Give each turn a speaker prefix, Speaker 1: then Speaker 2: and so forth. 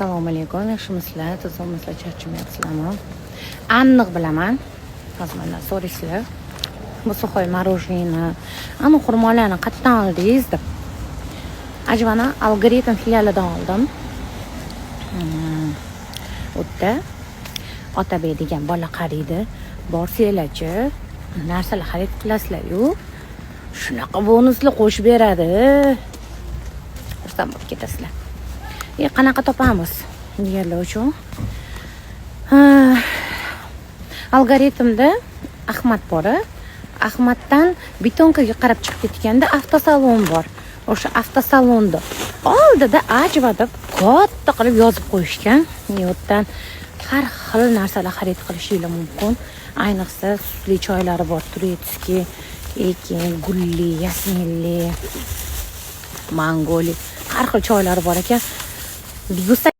Speaker 1: Assalomu alaykum, yaxshimisizlar, tuzukmisizlar, charchamayapsizlarmi? Aniq bilaman, hozir mandan so'raysizlar: "Bu сухой мороженое, anu xurmolarni qayerdan oldingiz?" deb. Ajvani Algoritm filialidan oldim. U yerda Otabek degan bola qariydi. Borsanglarchi, narsalar xarid qilasizlar-yu, shunaqa bonuslar qo'shib beradi, xursand bo'lib ketasizlar. Qanaqa topamiz deganlar uchun, ha, Algoritmda Ahmad bor. Ahmaddan Betonkaga qarab chiqib ketganda avtosalon bor. O'sha avtosalonni oldida Ajva deb katta qilib yozib qo'yishgan. U yerdan har xil narsalar xarid qilishinglar mumkin. Ayniqsa sutli choylari bor, турецкий, keyin gulli, yasminli, mangoli, har xil choylari bor ekan. Degustatsiya.